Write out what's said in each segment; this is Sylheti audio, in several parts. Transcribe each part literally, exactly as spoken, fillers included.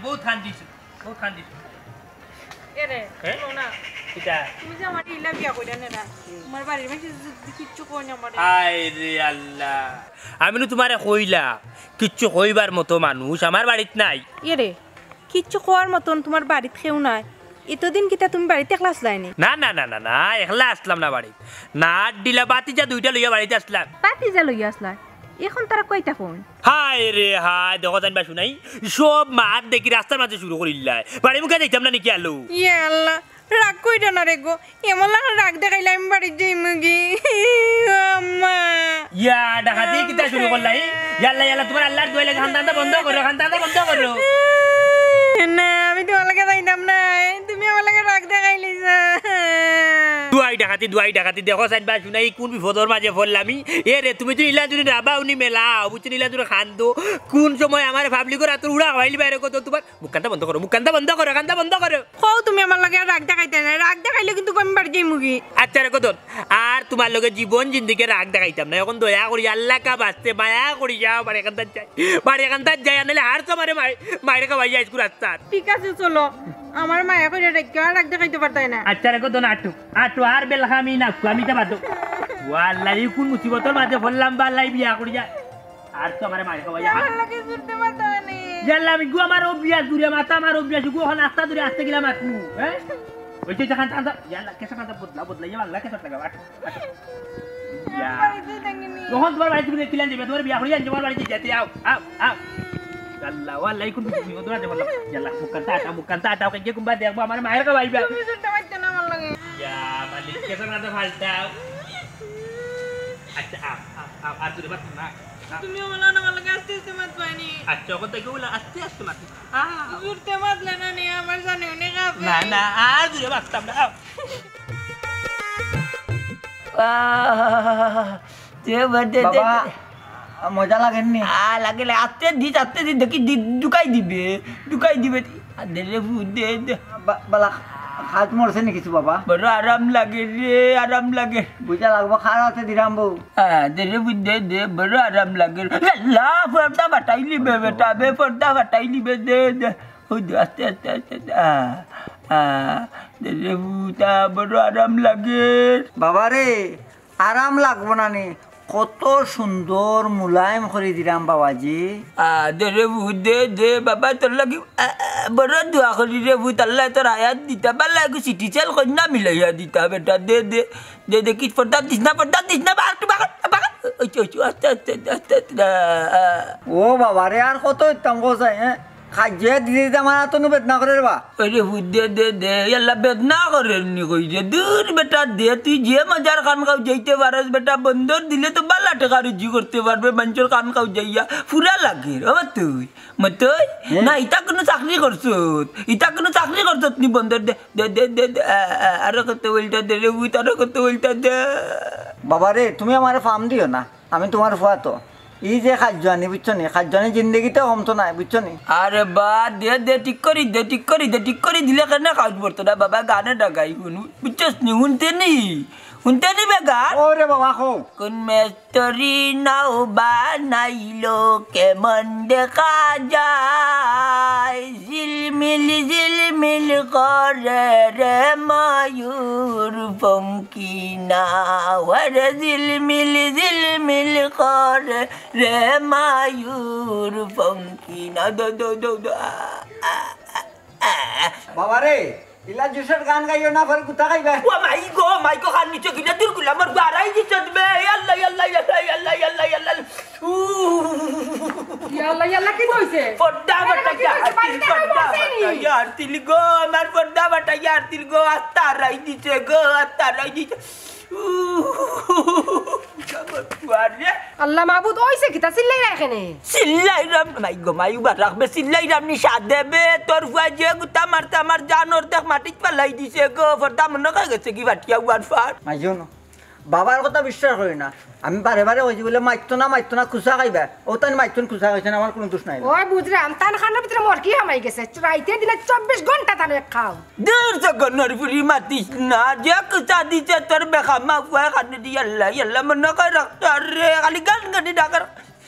বহুত কান্দিছো, বহুত কান্দিছো। এরে, হ্যাঁ? শোনো না। কিতা? তুমি যে আমার ইলা বিয়া কইরা নেরা, তোমার বাড়ির মাঝে যদি কিচ্ছু কয় না আমারে। আয় রে আল্লাহ, আমি নু তোমারে কইলা, কিচ্ছু কইবার মতো মানুষ আমার বাড়িত নাই। এরে, কিচ্ছু কওয়ার মতন তোমার বাড়িত কেউ নাই। এতদিন কিতা তুমি বাড়িত একলা আছলায়নি? না, না, না, না, না, একলা আছলাম না বাড়িত। নাট দিলা বাতিজা দুইটা লইয়া বাড়িত আছলাম। বাতিজা লইয়া আছলায়? এখন তারা কই থাকইন? হায় রে হায়, দেখো জানবা শুনাই, সব মাত দেখি রাস্তার মাঝে শুরু করিলাই। বাড়ি মুখে যাইতাম না নাকি আলো? ইয়া আল্লাহ, রাগ কইরা না রে গো। এমন লাগা রাগ দেখাইলে আমি বাড়িত যাইমুগি। আম্মা। ইয়া, ডাকাতি কিতা শুরু করলা, ই? ইয়াল্লা, ইয়াল্লা, তোমার আল্লাহর দোয়াই লাগে, কান্দা, কান্দা বন্ধ করো, কান্দা, কান্দা বন্ধ করো। না, আমি তোমার লগে যাইতাম না। তুমি আমার লগে রাগ দেখাইলিছো। দুয়াই ডাকাতি, দুয়াই ডাকাতি, দেখো সাইন বা শুনাই, কোন বিপদর মাঝে পড়লাম আমি। এ রে, তুমি তো ইলা জুড়ি রাবা উনি মেলা, বুঝছো, ইলা জুড়ি কান্দো। কোন সময় আমার পাবলিকর আতর উড়া হইলি বাইরে কত তোমার মুখ কান্দা বন্ধ করো, মুখ কান্দা বন্ধ করো, কান্দা বন্ধ করো। কও তুমি আমার লগে আর রাগ দেখাইতায় না, রাগ দেখাইলে কিন্তু আমি বাড়ি যাইমুগি। আচ্ছা রে কদন, আর তোমার লগে জীবন জিন্দিগি রাগ দেখাইতাম না। এখন দয়া করি আল্লাহ কা বাস্তে মায়া করি যাও, বাড়ি কান্দাত যাই, বাড়ি কান্দাত যাই, আর নাইলে হার তো আমারে মাই-, মাইরে খাওয়াই যাই স্কুল রাস্তার। ঠিক আছে চলো, আমার মায়া করি রাখিও, আর রাগ দেখাইতে পারতায় না। আচ্ছা রে কদন, আটু, আটু, আর বেলখামি না, আমি তো বাদ। ও আল্লাহ, এই কোন মুসিবতর মাঝে পড়লাম বা আল্লাহ বিয়া করি যা। আর তো আমারে মাইরে খাওয়াই যা। আমার লগে জুড়তে পারতো না। ইয়াল্লা, আমি গো আমার অভ্যাস দূরে মাথা, আমার অভ্যাস গো, এখন আস্তা দূরে আস্তে গিলা মাতমু, হ্যাঁ? ওই যে যখন আনতা, ইয়াল্লা, কেসে মাথা বদলা, বদলা, ইয়া আল্লাহ, কেসে টাকা, আট, আট। ইয়া। বাড়িতে থাকিনি। যখন তোমার বাড়িতে তুমি কিলান যাবে, তোমার বিয়া করিয়া তোমার বাড়িতে যেতে আও, আও, আও। আল্লাহ, ও আল্লাহ, কোন তুমি ওদরা যাবো, ইয়াল্লা, মুখ কান্তা আটা, মুখ কান্তা আটা, ওকে গিয়ে কুম্বা দেখবো, আমার মায়ের খাওয়াইবা। তুমি জুড়তে পারতো না আমার লগে। ইয়া, মালিক, কেসে মাথা ফালতাও। আচ্ছা, আও, আও, আও, আর দূরে মাত না। তুমি ওলা না, ওলা আস্তে আস্তে মাত পাইনি। আচ্ছা, ওখান থেকে ওলা আস্তে আস্তে মাত। আও। জুড়তে মাতলে না নি, আমার জানে উনি খাবে। না, না, আর দূরে মাততাম না। আও। আহ, দে, দে, দে, দে। বাবা, মজা লাগেনি? আ, লাগে, লাগে। আস্তে দিস, আস্তে দিস, দেখি দি-, ঢুকাই দিবে, ঢুকাই দিবে। আ, দে রে, ফু, দে, দে। বা-, বালা, হাত মরছে নি কিছু বাবা? বড় আরাম লাগে রে, আরাম লাগে। বুঝা লাগবো, খার আছে দিরাম বউ। আ, দে রে, ফু, দে, দে, বড় আরাম লাগে। লা, পর্দা ফাটাইলি বে বেটা, বে পর্দা ফাটাইলি বে, দে, দে। ওই দে, আস্তে, আস্তে, আস্তে, আস্তে। আ, আ, দে রে, ফু, তা বড় আরাম লাগে। বাবা রে, আরাম লাগবো না নি? কত সুন্দর মুলায়েম করি দিরাম বাবাজি। আ, দে রে ফু, দে, দে, বাবা, তোর লাগি, আ, আ, বড় দোয়া করি রে ফু, আল্লায় তোর হায়াত দিতা, বালা একটু সিটি সেল কইন্যা মিলাইয়া দিতা বেটা, দে, দে, দে, দে, কি পর্দা দিস না, পর্দা দিস না, বাবা, একটু বাবা, বাবা, ওই তো, ওই তো, আস্তে, আস্তে, আস্তে, আস্তে, আ, আ। ও বাবা রে, আর কত ইতাম গো চাই, হ্যাঁ? খাইয়া দিতে দিতে আমার আতনু বেদনা করে রে বা। ওই রে, হুদ্দে দে দে, ইয়াল্লা বেদনা করের নি কই যে, দূর বেটা দে, তুই যে মজার খান খাও যাইতে পারস বেটা, বন্দর দিলে তো বালা টেকা রুজি করতে পারবে, মানষর খান খাও যাইয়া, ফুরা লাগে রে বা তুই। মতই? হ্যাঁ। না, ইতা কুনু চাকরি করছত? ইতা কুনু চাকরি করছত নি বন্দর দে, দে, দে, দে, দে, আ, আ, আরো কত উল্টা দে রে, উই তারও কত উল্টা দে। বাবা রে, তুমি আমারে ফাম দিও না। আমি তুমার ফুয়া তো। ই যে খাদ্য আনি, বুঝছো নি? খাদ্য আনি জিন্দেগিতে কমতো নায়, বুঝছো নি? আরে বা, দে, দে, ঠিক করি দে, ঠিক করি দে, ঠিক করি দিলে কেনে খাওয়াত পড়তো না বাবা, গানে ডাকাই হুন, বুঝছস নি? হুনতে নি, হুনতে নি বে গান? ও রে বাবা, কও। কোন মেস্তরি নাও বানাইলো কেমন দেখা যায়, ঝিলমিল ঝিলমিল করে রে ময়ূর পঙ্খী। কি না, ওরে ঝিলমিল ঝিলমিল করে রে ময়ূর পঙ্খী না, দো, দো, দো, দো, আ, আ, আ, আ। বাবা রে, ইলা জোশর গান গাইও না, পরে গুতা খাইবা। ও মাই গো, মাই গো, খান নিচে গিলা দূর গুলা আমার বাড়াই দিছত বে। আল্লাহ, আল্লাহ, আল্লাহ, আল্লাহ, আল্লাহ, আল্লাহ। উ। ইয়া আল্লাহ, ইয়া আল্লাহ, কি হইছে? পর্দা এটা বাটা কি হইছে? ইয়ার তিল, বাড়িতে পর্দা বাটা ইয়ার তিল গো, আমার পর্দা বাটা ইয়ার তিল গো, আস্তা হারাই দিছে গো, আস্তা হারাই দিছে। উ, আমার ফুয়ারে। আল্লাহ মাবুদ, ওইছে কিতা চিল্লাইরা এখানে? চিল্লাইরাম, মাই গো, মাই উবা রাখবে, চিল্লাইরাম নি সাদে বে, তোর ফুয়া যে গুতা মারতে আমার জান অর্ধেক মাটিত ফালাই দিছে গো, পর্দা মনে খাই গেছে কি বাটিয়া উয়ার ফার। মাইজো না। বাবার কথা বিশ্বাস করি না। আমি বারে বারে কইছি বলে, "মাইতো না, মাইতো না, খুচা খাইবা।" ও তান মাইতন খুচা খাইছে না, আমার কুনু দোষ নাই। ওই বুঝলাম, তান খানোর ভিতরে মরকি হামাই গেছে। রাইতে দিনে চব্বিশ ঘন্টা তান এক খাও। দূর জগন্নাথ পুরি মাতিস না, যে খুচা দিছে তোর বেখামা ফুয়া খানো দি, আল্লাহ, আল্লাহ, মনে কয় রক্ত রে, খালি গান গানি ডাকার।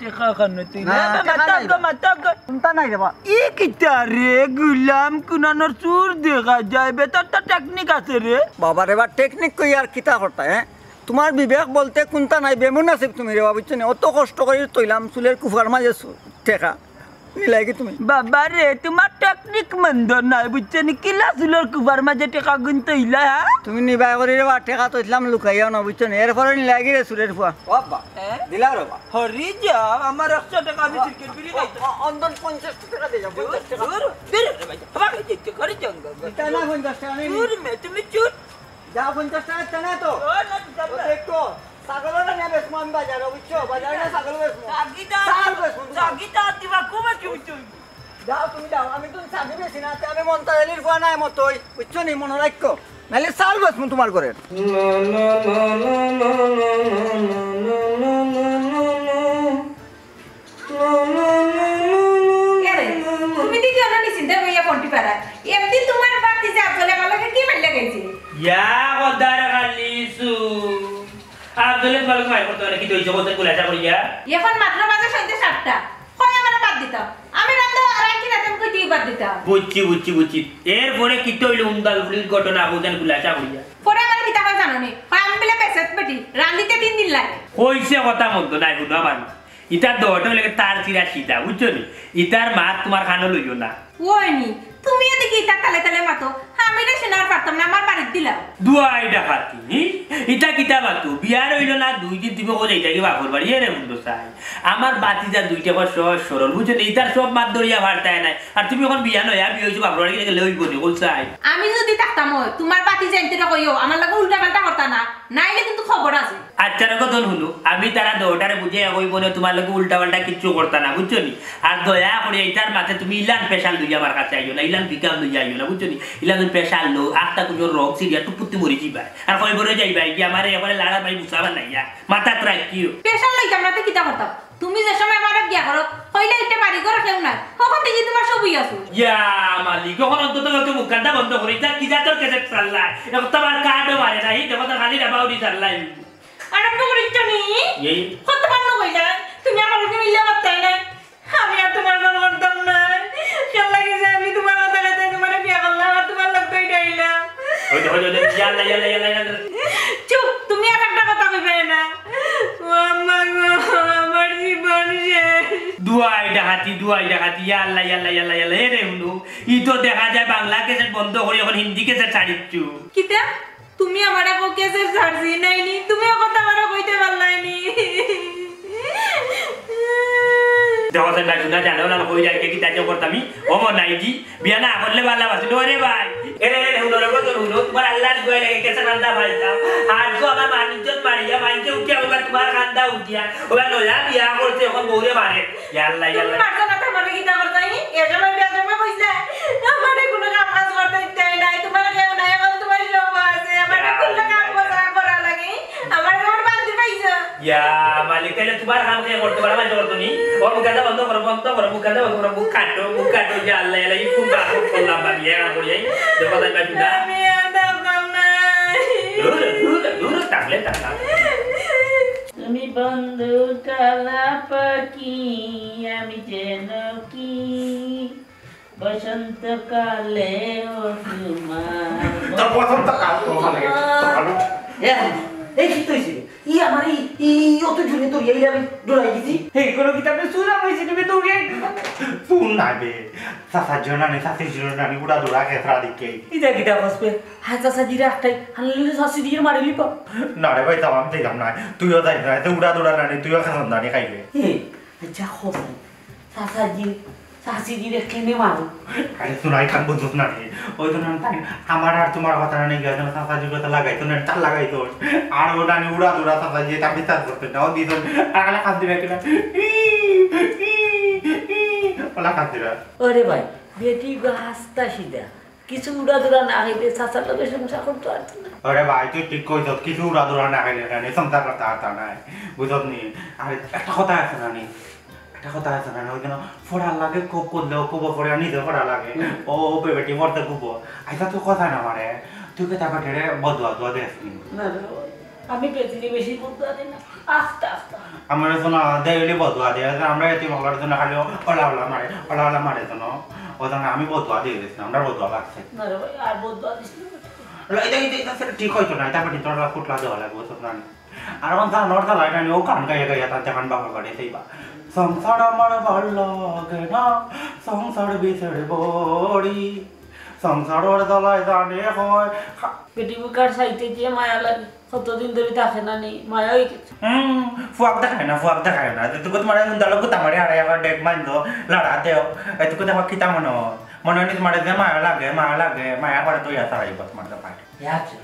টেকা খানো তুই না, না, টেকা মাতাগ, নাই রে। মাতাগ। কুন্তা নাই রে বা। ই কিতা রে, গুলাম কুনানোর চুর দেখা যায়, বেটার তো টেকনিক আছে রে। বাবা রে বা, টেকনিক কই আর কিতা করতা, হ্যাঁ? তুমার বিবেক বলতে কুন্তা নাই, বেমুনাসিব তুমি রে বা, বুঝছো নি? অত কষ্ট করি তইলাম চুলের কুফার মাঝে চু-, টেকা। নিলাইগি তুমি? বাবা রে, তুমার টেকনিক মন্দ নাই, বুঝছো নি? কিলা চুলর কুফার মাঝে টেকা গুনতে ইলা, হ্যাঁ? তুমি নিবাই করি রে বা, টেকা তইলাম লুকাইয়াও না, বুঝছো নি? এরপরে নিলাইগি রে চুরের ফুয়া। ও আব্বা, হ্যাঁ? দিলাও রে বা। হরি যা, আমার একশো টেকা আমি সিগারেট বিড়ি খাইতাম। অ-, অ-, অন্তত পঞ্চাশ টেকা দে যাও, দূর, পঞ্চাশ টেকা। দূর, দূর রে ভাই, বাবা, এই যে ঘরে জঙ্গল। ইতা না পঞ্চাশ টেকা নেই। দূর মে, তুমি চুপ। যাও, পঞ্চাশ টেকা দিতে না তো। ও, না, দিতাম ও না। দেখো, ছাগলটা নিয়ে বেচমু আমি বাজারে, বুঝছো? বাজারে নিয়ে ছাগল বেচমু। চাকরিটা, ছাগল বেচমু তোমার। চাকরিটা দিবা, খুব একটু উঠুন। যাও, তুমি যাও, আমি তো চাকরি বেশি না, তে আমি মন্তাজ আলীর ফুয়া নাই মতোই, বুঝছো নি? মনে রাখো, নাইলে ছাগল বেচমু তোমার ঘরে। এরে, তুমি দিদি অনা নিশ্চিন্তে বইয়া ফোনটি পারা। একদিন তোমার বাতি যা চলে আমার লগে কি মাইল্লা গেছে? ইয়া, কদার খালি সু। আব্দুল মালিক মাই করতে পারে, কি দইছে বলতে কুলাচা করিয়া? এখন মাত্র বাজে সন্ধ্যে সাতটা। কই আমারে বাদ দিতাম? আমি রান্ধা রাখি না, তুমি কই বাদ দিতাম? বুঝছি, বুঝছি, বুঝছি। এরপরে কিতা অইলো উন্দাল পুলিশ ঘটনা, বুঝেন কুলাচা করিয়া। পরে আমার কিতা হয় জানো নি? কয় আমি বলে বেসেত বেটি, রান্ধিতে তিন দিন লাগে। কইছে কথা মন্দ নাই, হুনো আমার। ইতার দোয়াটা অইলে তার চিরা সিধা, বুঝছো নি? ইতার মাত তোমার কানো লইও না। ওই নি, তুমি এদিকে ইতার তালে তালে মাতো, আমি রে শোনার পারতাম না, আমার বাড়িত দিলাও। দুয়াই ডাকাতি, নি? ইতা কিতা মাতো? বিয়ার অইলো না, দুই দিন তুমি কোথায় যাইতায় বাপর বাড়ি, এরে মুন্ডো চাই। আমার বাতিজা দুইটা পা সহজ সরল, বুঝছো নি? ইতার সব মাত ধরিয়া পারতায় নায়। আর তুমি এখন বিয়া নয়া, বিয়া অইছো বাপর বাড়ি গেলে অইবো নি, কইল চাই। আমি যদি থাকতাম অয়, তোমার বাতি জানতে কইও, আমার লগে উল্টা পাল্টা করতা না। নাইলে কিন্তু খবর আছে। আচ্ছা রে, কতন হুনো, আমি তারা দোটারে বুঝাইয়া কইবো নে, তোমার লগে উল্টা পাল্টা কিচ্ছু করতা না, বুঝছো নি? আর দয়া করি ইতার মাঝে তুমি ইলান পেশাল লইয়া আমার কাছে আইও না, ইলান বিকাম লইয়া আইও না, বুঝছো নি? ইলান তুমি পেশাল লও, আখতা কুজোর রোগ সিরিয়া টুপুত্তি মরি যাইবায়। আর কই বড় যাইবায় কি আমারে এবারে লাড়া ভাই বুঝাবা না ইয়া, মাথাত রাখিও। পেশাল লইতাম না, তে কিতা করতাম? তুমি যে সময় আমারে বিয়া করো, কইলে ইটা বাড়ি ঘর কেউ নাই। কখন দেখি তোমার সবই আছে। ইয়া মালিক, এখন অন্তত কেউ মুখখানটা বন্ধ করে, ইটা কি জাতর ক্যাসেট চাল্লায়? এখন তো আমার কার্ডও মারে না, এই দেখো তো খালি ডাবাউরি চাল্লায়। আরম্ভ করিছ নি? এই। কতবার না কইলা, তুমি আমার লগে মিললে পারতায় না। আমি আর তোমার ঘর করতাম না। খেয়াল লাগে যে আমি তোমার কথা কথা তোমার বিয়া করলাম, আর তোমার লগে তো ইটা আইলাম। ওই তো, ওই তো, ওই তো, ইয়াল্লা, ইয়াল্লা, ইয়াল্লা, ইয়াল্লা। চুপ, তুমি আর একটা কথা কইবে না। ও আম্মা গো, আমার জীবন শেষ। দুয়াই ডাকাতি, দুয়াই ডাকাতি, ইয়াল্লা, ইয়াল্লা, ইয়াল্লা, ইয়াল্লা, এরে হুনো। ই তো দেখা যায় বাংলা ক্যাসেট বন্ধ করি এখন হিন্দি ক্যাসেট ছাড়িচ্ছু। কিতা? তুমি আমারে কও ক্যাসেট ছাড়ছি, নাইনি? তুমি ও কথা আমারে কইতে পারলায় নি? দেখো, সেটা শুনা জানো না, কই যায়, কে কিতা যে করতাম আমি? ও মন নাই জি, বিয়া না করলে ভালা বাসি, নো রে ভাই। এরে, এরে, হুনো রে, কত হুনো, তোমার আল্লাহর দোয়াই লাগে, ক্যাসেট আনতা পাইতাম। আর তো আমার মানুষজন মারিয়া, মাইকে উঠিয়া, ওবার তোমার কান্দা উঠিয়া, ওবার নয়া বিয়া করছে, এখন বউরে মারে। ইয়া আল্লাহ, ইয়া তুমি আল্লাহ। মারছো না, তার মানে কিতা করছো? এই, এ সময় বিয়া সময় কইছে, আমারে কোনো কাম কাজ করতে দিতে নাই, তোমার কেউ নাই, এখন তোমার সব আছে, আমারে ইয়া কোনো কাম আল্লাহ। কাজ করা লাগে, আমারে কেমন বান্দি পাইছো? ইয়া মালিক, তাইলে তোমার কাম কে করতো পারে, মাঝে করতো নি? ওর মুখ গাদা বন্ধ করো, বন্ধ করো, মুখ গাদা বন্ধ করো, মুখ কাটো, মুখ কাটো, ইয়া আল্লাহ, ইয়া আল্লাহ, এই কোন পাপ করলাম আমি, ইয়া আল্লাহ, ইয়া, দেখো তাই পাইছো না? আমি আর দরকার নাই। দূর, দূর, দূর, থাকলে থাকলাম। তুমি বন্ধু কালা পাখি, আমি যেন কি বসন্তকালে ও তোমার। তো বসন্তকাল তো ভালো লাগে। এ, এই কি তো হইছে? ই আমার এই, ই, ই অত জোরে তো এই আমি ডরাই গেছি। এই কোনো কিতাবে সুরা হইছে, তুমি তো উড়ে। শুন না বে, চাচা জনানি, চাচি জনানি, উড়া দুরা খেসরা দিকে। এই যে কিতা বসবে, হায় চাচা জিরা একটাই, হানলে চাচি দিয়ে মারি লিপা। না রে ভাই, তামাম দিলাম না। তুইও যাই না, এতে উড়া দুরা নানি, তুইও খাসন দানি খাইবে। হে, আচ্ছা, খোঁজ নাই। চাচাজি, চাচিজিরে কেনে মারো? আরে শুনাই খান বুঝছ না রে। ওই জন্য আমি তাই আমার আর তোমার কথা না নিয়ে গেলাম, চাচাজির কথা লাগাইতো না, তার লাগাইতো। আর ও নানি উড়া দুরা চাচাজি, এটা বিশ্বাস করতে না। ও দিত, আর আলা কাজ দিবে কিনা? ওলা কাজ দিবে। ওরে ভাই, বেটি গো হাস্তা সিধা। কিছু উড়া দুরা না হইলে চাচার লগে সংসার করতে পারতো না। আরে ভাই, তুই ঠিক কইছস, কিছু উড়া দুরা না হইলে কেন সংসার করতে পারতা না, বুঝছস নি? আরে একটা কথা আছে না নি? একটা কথা আছে না, ওই জন্য ফোড়া লাগে, খুব করলেও খুব ফোড়া নিজে ফোড়া লাগে। হুম। ও, ও বেটি মরতে খুব। আচ্ছা, তুই কথা না মারে, তুই কে তাকে ঠেড়ে বদুয়া দুয়া দেস নি? না, না, ও আমি বেদিনী বেশি বদুয়া দিই না, আস্তে আস্তে। আমার জন্য ডেইলি বদুয়া দিয়ে আছে, আমরা এতিম অকলর জন্য খালি ওলা ওলা মারে, ওলা ওলা মারে জন্য। ও জন্য আমি বদুয়া দিয়ে দিছি না, আমরা বদুয়া লাগছে। না রে ভাই, আর বদুয়া দিস না। লো, এটা, এটা, এটা সেটা ঠিক হইতো না, এটা আবার তোরা ফুটলা দেওয়া লাগবে, তো না। আর আমার জানোর জ্বালায় না, ও গান গাইয়া গাইয়া তার দেখান বাবার বাড়ি সেইবা। সংসার আমার ভালো লাগে না, সংসার বিছেড়ে বড়ি, সংসারর জ্বালায় জানে হয়। বেটি বুকার সাইতে যে মায়া লাগে, কতদিন ধরে থাকে না নি, মায়া হয়ে গেছে। হুম, ফুয়াক দেখায় না, ফুয়াক দেখায় না। এটুকু তোমার এখন দলক গুতা মারি আর একবার ডেক মাইন দো, লড়া দেও। এটুকু দেখো কিতা মনে হয়? মনে হয় নি তোমার যে মায়া লাগে, মায়া লাগে, মায়া করে তো ইয়া তারাইব তোমার তো পায়। ইয়া আছে,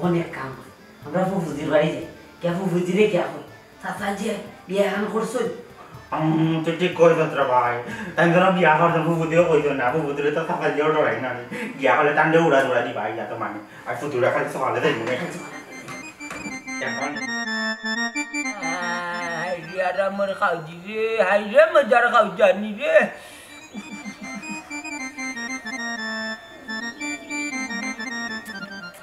অনেক কাম করে। আমরা ফুফুজির বাড়ি যাই, কে ফুফুজিরে কে এখন? চাচা যে বিয়া এখন করছই। হুম, তুই ঠিক কইছ রে ভাই। তাই ধরো বিয়া করতে ফুফুদিও কইছ না, ফুফুদিরে তো চাচা দিয়েও ডরাই না। বিয়া করলে তান্ডে উড়া উড়া দিবা, ইয়া তো মানে। আর ফুতুরা খালি সকালে যাইব না। এখন হাই রে, আর আমার খাওজি রে, হাই রে, মজার খাওজানি রে।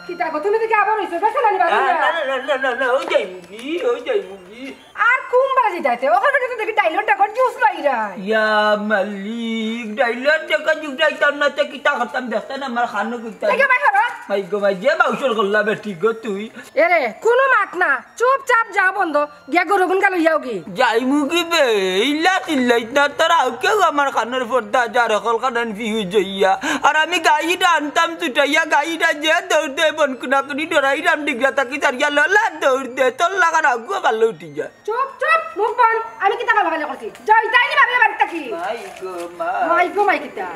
কিতা গো, তুমি দেখি আবার হইছো, বেসা নানি বাবা? না, না, না, না, না, না, ওই যাই মুগি, ওই যাই মুগি। আর কোন বারে যাইতে? ওখানে বেটা তো দেখি ডাইলর টাকার জুস লইরা। ইয়া মালিক, ডাইলর টাকা জুস যাইতাম না, তে কিতা করতাম? দেখতে না আমার খানো কিতা? এই যে ভাই, হরো। ভাই গো ভাই, যে বাউসর করলা বেটি গো তুই। এরে, কোনো মাত না, চুপচাপ যা বন্ধ, গিয়া গরু গুনকা লইয়াও গি। যাইমু কি বে? ইল্লা চিল্লাইত না, তোরা কেউ আমার কানের পর্দা যার হকল কানান ফিউজ হইয়া। আর আমি গাইটা আনতাম ছুটাইয়া, গাইটা যে দৌড় দে, বন কুনা কুনি ডরাইরাম ডিগরা তাকি তারিয়া ললা দৌড় দে, তোর লাগার আগুয়া ভালো উঠি যায়। চুপ, চুপ, মুখ বন্ধ। আমি কিতা ভালো ভালো করছি? যাইতাই নি ভাবিয়া বাড়ি থাকি। মাই গো মাই। মাই গো মাই কিতা?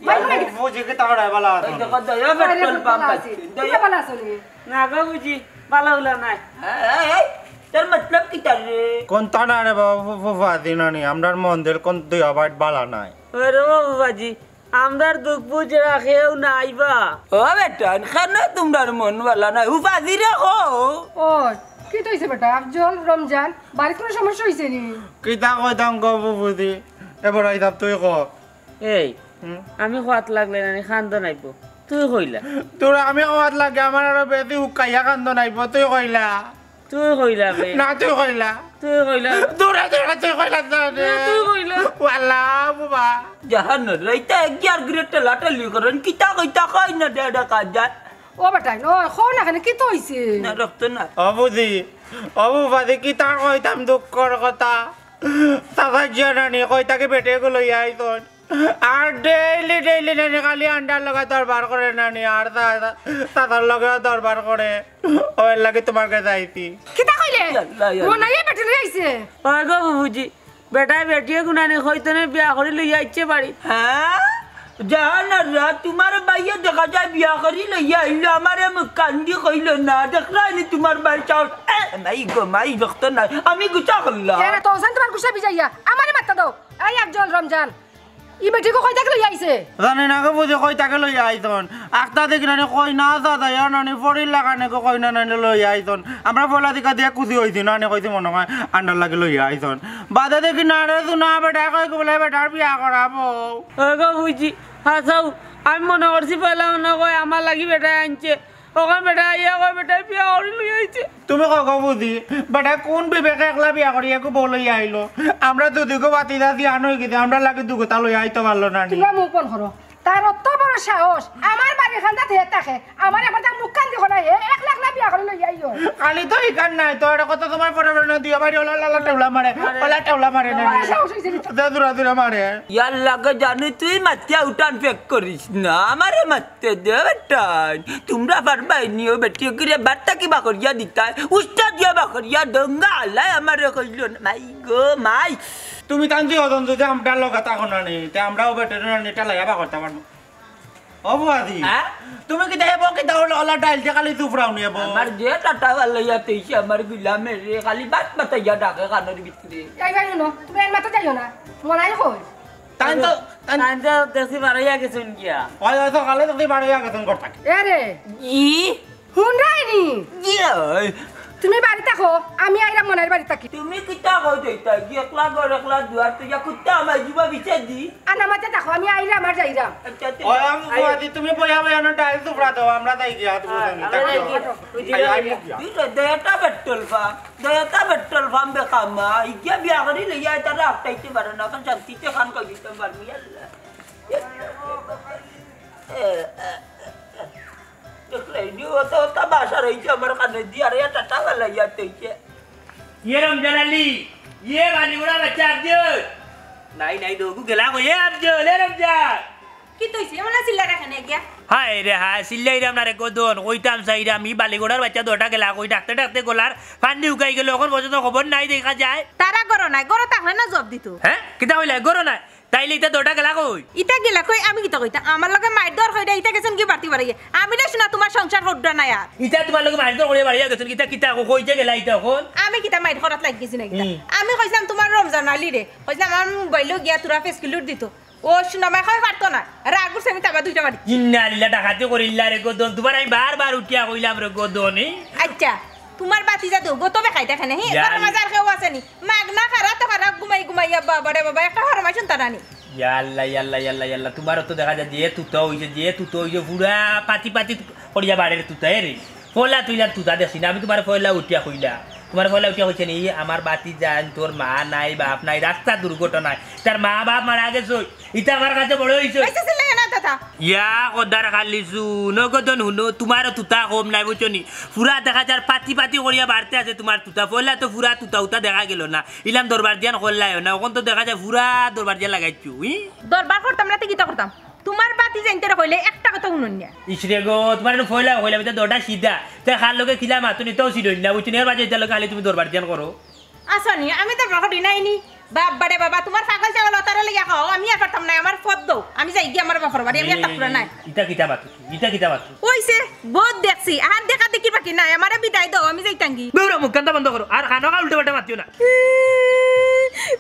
মাই গো মাই কিতা? বুঝি কিতা করে ভালো আছো? ওই দেখো, দয়া আরে, পেট্রোল পাম্প ভালো আছে। আছে। দয়া। কিতা ভালো আছো নি? না গো বুঝি, ভালো হলো নাই। এই, এই, এই, তোর মতলব কিতা রে? কোনটা না রে বাবা, ফু-, ফু-, ফুফাজি নানি, আমরার মন্দির কোন দুই আবার বালা নাই। আরে বাবা বাজি, আমরার দুখ বুঝ রাখেও নাই বা। ও বেটা, কেন তোমরার মন বালা নাই? ফুফাজি রে কও। ও, কিতা হইছে বেটা? আফজল, রমজান, বাড়িত কোনো সমস্যা হইছে নি? কিতা কইতাম গো ফুফুজি? এবার আইতাম তুই ক। এই, হুম? আমি কওয়াত লাগলে নানি কান্দন আইবো, তুই কইলা। তোর আমি কওয়াত লাগে আমার আরো বেশি হুকাইয়া কান্দন আইবো, তুই কইলা। তুই কইলা বে। না, তুই কইলা। তুই কইলা। দূরে, দূরে, তুই কইলা, দূরে। না, তুই কইলা। ওয়াল্লা, বাবা। জাহান রাইতা এক গিয়ার গ্রেট লাটালি করেন, কিতা কইতা কই না দেড়া কাজ যায়। ও বেটাইন, ও, কও না কেনে, কিতা হইছে? না, রক্ত না। ও বুঝি, ও বুবাদি, কিতা কইতাম দুঃখর কথা। চাচা জিয়া নানি, কই থাকি বেটিগু লইয়া আইছইন। আর ডেইলি, ডেইলি নানি খালি আন্ডার লগে দরবার করে নানি, আর চা-, চা-, চাচার লগেও দরবার করে। ওর লাগি তোমার কাছে আইছি। কিতা কইলে? ইয়াল্লা, ইয়াল্লা। মনাইয়ে বেটি লই আইছে। ওই গো বুবুজি, বেটায় বেটিগু নানি কইতনে বিয়া করি লইয়া আইছে বাড়ি। হ্যাঁ? জাহানারা, তোমার বাইয়ে দেখা যায় বিয়া করি লইয়া আইলো, আমারে মুখ কান্দি কইলো না, দেখলায়নি তোমার বাইর সাহস। এ, মাই গো, মাই রক্ত নাই, আমি গুছা করলাম। এরা তো ওসান তোমার গুছা ভিজাইয়া, আমারে মাত্তা দাও। এই আফজল, রমজান, ই বেটিগু কই থাকি লইয়া আইছে? জানি না গো বুবুজি, কই থাকি লইয়া আইছইন। আখতা দেখি নানি কইনা দাদা, ইয়া নানি ফড়ির লাখান গো কইনা নানি লইয়া আইছইন। আমরা ফলা দিকা দিয়া খুশি হইছি, নানি কইছি মনে হয় আন্ডার লাগি লইয়া আইছইন। বাদে দেখি না রে, শুনা বেটায় কয় গো বুলে বেটার বিয়া করাবো। ওই গো বুবুজি, হাছাউ, আমি মনে করছি পয়লা মনে কয় আমার লাগি বেটায় আনছে। অখন বেটায় আইয়া কয় বেটায় বিয়া করি লইয়া আইছে। তুমি কও গো বুবুজি, বেটায় কোন বিবেকে একলা বিয়া করি একু বউ লইয়া আইলো? আমরা দুদিগু বাতি দাদি আন হই গেছে, আমরার লাগি দুগুতা লইয়া আইতো পারলো না নি। তোমরা মুখ বন্ধ করো। তার অত বড় সাহস, আমার বাড়ির কান্দাত হে থাকে, আমার একবার তার মুখ কান্দি করা হে, একলা একলা বিয়া করি লইয়া আইও। খালি তো ইখান নাই, তো এটা কত তোমার পরে পরে না দিও বাড়ি, ওলা লালা টেউলা মারে, ওলা টেউলা মারে না। তোমার সাহস হইছে নি? দে দূরা দূরা মারে। ইয়ার লাগে জানি তুই মাতিয়া উঠান ফেক করিস না, আমারে মাত তে দে বেটাইন, তোমরা পারবায় নি ও বেটিগিরে বাট্টা কিবা করিয়া দিতায়, উস্তা দিয়া বা করিয়া দঙ্গা আলাই আমারে কইলো না। মাই গো মাই। তুমি তানজি হতন যদি আমরার লগে থাকো না নি, তে আমরাও বেটারে না নি, এটা লইয়া বা করতে পারবো। ও বুয়াদি, হ্যাঁ? তুমি কিতা এবো কিতা ওলা, ওলা ডাইল দিয়া খালি চুপড়াও নি এবো? আমার যে টাটা ভালো ইয়া তেইছে আমার গুলামে রে, খালি বাত বাতাইয়া ডাকে কানর ভিতরে। এই ভাই, হুনো, তুমি এর মাথা যাইও না, মনাই কই? তাইন তো, তাইন তাইন তো দেখছি বারইয়া গেছইন গিয়া। ওই, ওই, সকালে দেখছি বারইয়া গেছইন ঘর থাকি। এ রে। ই? হুনরায়নি? জি, ওই। তুমি বাড়ি থাকো, আমি আইরাম মনাইর বাড়ি থাকি। তুমি কিতা কও যাইতায়? একলা ঘর, একলা দুয়ার, তুই যা কুত্তা আমার জীবা বিছে দি। আনা মাঝে থাকো, আমি আইরাম আর যাইরাম। আচ্ছা, আচ্ছা, ওই, আমি আইও। ফুয়াদি, তুমি বইয়া বইয়া না ডাইল টুকরা দাও, আমরা তাই গিয়া, তুমি হ্যাঁ, জানি, আমরা তাই তাই গিয়া। গিয়া। আই, আই, মুখ গিয়া। দুই তো দেয়তা পেট্রোল পাম্প, দেয়তা পেট্রোল পাম্প বেকামা, ইগিয়া বিয়া করি লইয়া তারা আটকাইতে পারে না, এখন শান্তিতে খান কই দিতাম পারবি, আল্লাহ। এ, এ, এ, এ। দেখলে, নি অত, অত বাসা রইছে আমার কানে দি, আর এটা টাকা লাইয়া তৈছে। ইয়ে রমজান আলী, ইয়ে বালিগুড়া বাচ্চা আফজল। নাই, নাই, দোগু গেলা কই, এ আফজল, এ রমজান। কিতা অইছে? এমন চিল্লার কেনে গিয়া? হায় রে হায়, চিল্লাইরাম না রে গদন, কইতাম চাইরাম, ই বালিগুড়ার বাচ্চা দুইটা গেলা কই, ডাকতে ডাকতে গলার পানি উকাই গেল, এখন পর্যন্ত খবর নাই দেখা যায়। তারা ঘরো নাই, ঘরো থাকলে না জব দিত। হ্যাঁ? কিতা কইলা? ঘরো নাই? তাইলে ইতা দুইটা গেলা কই? ইতা গেলা কই? আমি কিতা কইতাম? আমার লগে মাইর দর কইরা ইতা গেছইন গি বাড়তি বাড়াইয়া? আমি রে শুনা তুমার সংসার হড্ডা নাই আর। ইতা তুমার লগে মাইর দর করিয়া বাড়িয়া গেছইন, ইতা কিতা কই যে গেলা ইতা অখন? আমি কিতা মাইর করাত লাগি গেছি না কিতা? হুম। আমি কইছিলাম তুমার রমজান আলী রে, কইছিলাম আমার মোবাইলো গিয়া তোরা ফেস কিলুট দিত। ও শুনা মাই কই পারতো না, রাগ উঠছে আমি তাবা দুইটা বাড়ি। ইন্না লিল্লাহ, ডাকাতি করিল্লা রে গদন, তুমার আমি বারবার উঠিয়া কইলাম রে গদন, এই। আচ্ছা, তুমার বাতি যাদু গো তো বেখাইতা কেনে, হি? ইয়া ঘরর মাঝে আর কেউ আছে নি? মাগনা খারা তো খারা ঘুমাই ঘুমাইয়া বাবা রে বাবা, একটা হরমাই শুনতা না নি। ইয়া আল্লাহ, ইয়া আল্লাহ, ইয়া আল্লাহ, ইয়া আল্লাহ, তুমার তো দেখা যায় যে তুতা অইছে, যে তুতা অইছে, পুরা পাতি পাতি করিয়া বাড়ির তুতা, এ রে। পয়লা তুইলা তুতা দেখছি না, আমি তুমার পয়লা উঠিয়া কইলা। তুমার পয়লা উঠিয়া কইছে নি, আমার বাতি যান, তোর মা নাই, বাপ নাই, রাস্তা দুর্ঘটনায়, তার মা বাপ মারা গেছে। ইতা আমার কাছে বড় অইছে। বেশি চিল্লাইও না, দাদা। ইয়া কদার খালি শুনো, গদন হুনো, তুমারও তুতা কম নাই, বুঝছো নি? পুরা দেখা যার পাতি পাতি করিয়া বাড়তে আছে তুমার তুতা। পয়লা তো পুরা তুতা উতা দেখা গেল না। ইলান দরবার দিয়ান করলাইও না। অখন তো দেখা যায় পুরা দরবার দিয়া লাগাইছো, ই? দরবার করতাম না, তে কিতা করতাম? তুমার বাতি যাইনতে রে কইলে একটা কথা হুনইন না। ইসরে গো, তুমার এনে পয়লা কইলাম, ইতা দরটা সিধা। তে খার লগে কিলা মাতুনি তাও সিধইন না, বুঝছো নি? এর বাদে ইতার লগে খালি তুমি দরবার দিয়ান করো। আছনি, আমি তো বাপর বাড়ি নাইনি। বাবা রে বাবা, তুমার পাগল ছাগল অতারে লইয়া খাও, আমি আর পারতাম না, আমার পথ দেও। আমি যাই গিয়া আমার বাপর বাড়ি, আমি আর থাকতাম না। ইতা কিতা মাতো? ইতা কিতা মাতো? অইছে, বউত দেখছি, আর দেখা দেখির বাকি নাই, আমারে বিদায় দেও, আমি যাইতাম গি। দৌড়া, মুখখানটা বন্ধ করো, আর খানো খা উল্টা পাল্টা মাতিও না।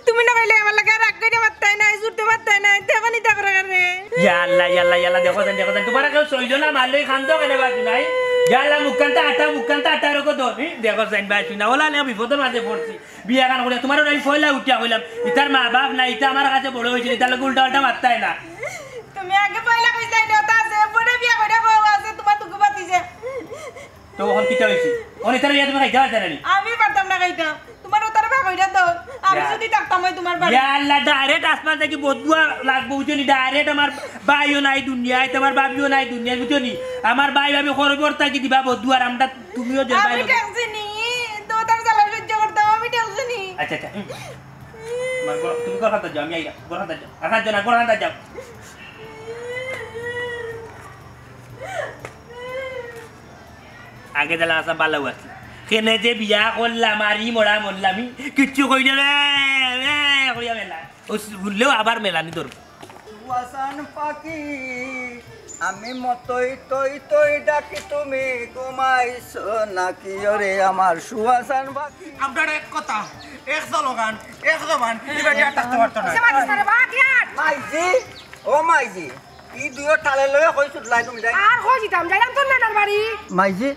তুমি না কইলে আমার লগে রাগ কইরা মাততায় নায়, জুরতে মাততায় নায়, তে অখন ইতা করে রে। ইয়া আল্লাহ, ইয়া আল্লাহ, ইয়া আল্লাহ, দেখো চাইন, দেখো চাইন, তুমার কেউ সইল না, মারলে খান তো কেনে বাকি নাই। ইয়া আল্লাহ, মুখখানটা আটা, মুখখানটা আটা, রকো দো। ই, দেখো চাইন, বাই, শুনা, ওলা লে বিপদর মাঝে পড়ছি। বিয়া খান করিয়া তুমার ওই পয়লা উঠিয়া কইলাম, ইতার মা বাপ নাই, ইতা আমার কাছে বড় অইছে, ইতার লগে উল্টা পাল্টা মাততায় না। তুমি আগে পয়লা কইছলায় না, তা আছে, পরে বিয়া কইরা বউ আছে, তুমার দুগু বাতি যে। তো অখন কিতা অইছে? অখন ইতার বিয়া তুমি খাইতা পারতায় না নি? আমি পারতাম না খাইতাম। তুমার ওতারে ভাগ কইরা দাও। আমি ইয়া। যদি থাকতাম অই তুমার বাড়ি। ইয়া আল্লাহ, direct আসমান থাকি বদদুয়া লাগবো, বুঝছো নি? Direct আমার ভাইও নাই দুনিয়াত, আমার ভাবিও নাই দুনিয়াত, বুঝছো নি? আমার ভাই ভাবি খবর থাকি দিবা বদদুয়া, আর আমরা তুমিও যে আমি ভাই লোক। ঠেকছি নি, তো তার জ্বালা সহ্য করতাম, আমি ঠেকছি নি। আচ্ছা, আচ্ছা। হুম। আমার ঘর, তুমি ঘর খান্দাত যাও, আমি আইরা। ঘর খান্দাত যাও। আর খান্দাত যাও না, ঘর খান্দাত যাও। আগে দিলাম আসাম ভালা আছিল। কেনে যে বিয়া করলাম, আর ই মরা মরলাম, ই কিচ্ছু কই না রে, রে, করিয়া মেলা। ও হুনলেও আবার মেলানি ধরবো। সুয়াসান পাখি, আমি মতই তই তই ডাকি, তুমি ঘুমাইছো নাকি? ওরে আমার সুয়াসান পাখি। আপনার এক কথা, এক স্লোগান, এক জবান, ই বেটি আর থাকতে পারতো না। মাইজি, ও মাইজি, ই দুইও ঠালে লইয়া কই ছুটলায় তুমি তাই? আর কই যিতাম, যাইরাম তোর নানার বাড়ি। মাইজি,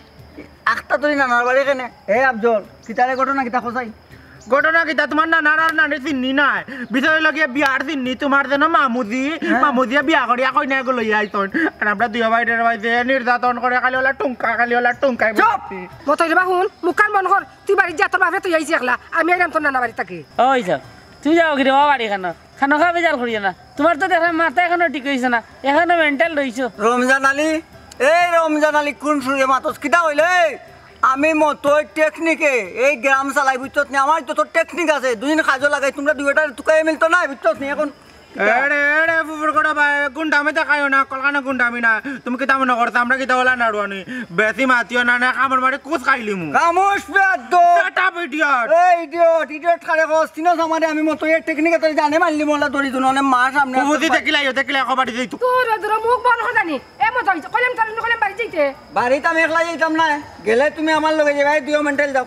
আখতা তোর নানার বাড়ি কেনে? এ আফজল, কিতারে ঘটনা কিতা কছাইন? ঘটনা কিতা, তুমার নানার আর নানির চিননি নায়। ভিতরে লাগিয়া বিয়ার চিননি, তুমার যেন মামুজি, হ্যাঁ। মামুজিয়ে বিয়া করিয়া কইনা এগু লইয়া আইছইন। আর আমরা দুইও ভাইরে ভাই যে নির্যাতন করে, খালি ওলা টুঙ্কা, খালি ওলা টুঙ্কাই চুপ! বলছি। মতই রে বা হুন, মুখখান বন্ধ কর। তুই বাড়িত যা, তোর বাপরে তুই আইছি একলা। আমি আইরাম তোর নানা বাড়ি থাকি। ওই যাও, তুই যাও কি রে বাবা বাড়ি খানো? খানো খা বেজাল করিও না। তুমার তো দেখলাম মাথা এখনো ঠিক অইছে না, এখনো mental রইছো। রমজান আলী, এই রমজান আলী, কোন সুরে মাতস? কিতা অইল? এই, আমি মতই টেকনিকে এই গ্রাম চালাই, বুঝছত নি? আমার যত টেকনিক আছে, দুদিন কাজও লাগাই, তুমরা দুইটার তুকাই মিলতো না, বুঝছত নি? এখন এড়ে, এড়ে, ফুফুর করে ভাই, গুন্ডামি দেখাইও না, কলকানো গুন্ডামি না। তুমি কিতা মনে করতা, আমরা কিতা ওলা নাড়ুয়ানি? বেশি মাতিও না, না, কামড় মারি কুচ খাইলিমু। খামোশ বেয়াদ্দপ। Shut up, idiot। এই idiot, idiot কারে কস? চিনস আমারে, আমি মতই টেকনিকে তোরে জানে মারলিমু, ওলা দড়ি দুনো, অনে মা সামনে আছে। বুঝি দেখিলাই, দেখিলাই, খবর দিই তো। তোর ওই তোর মুখ বন্ধ কর জানি। এ মতই, কইলাম তোর, কইলাম বাড়ি যাইতে। বাড়িত আমি একলা যাইতাম না। গেলে তুমি আমার লগে যাইবায়, দুইও mental যাও।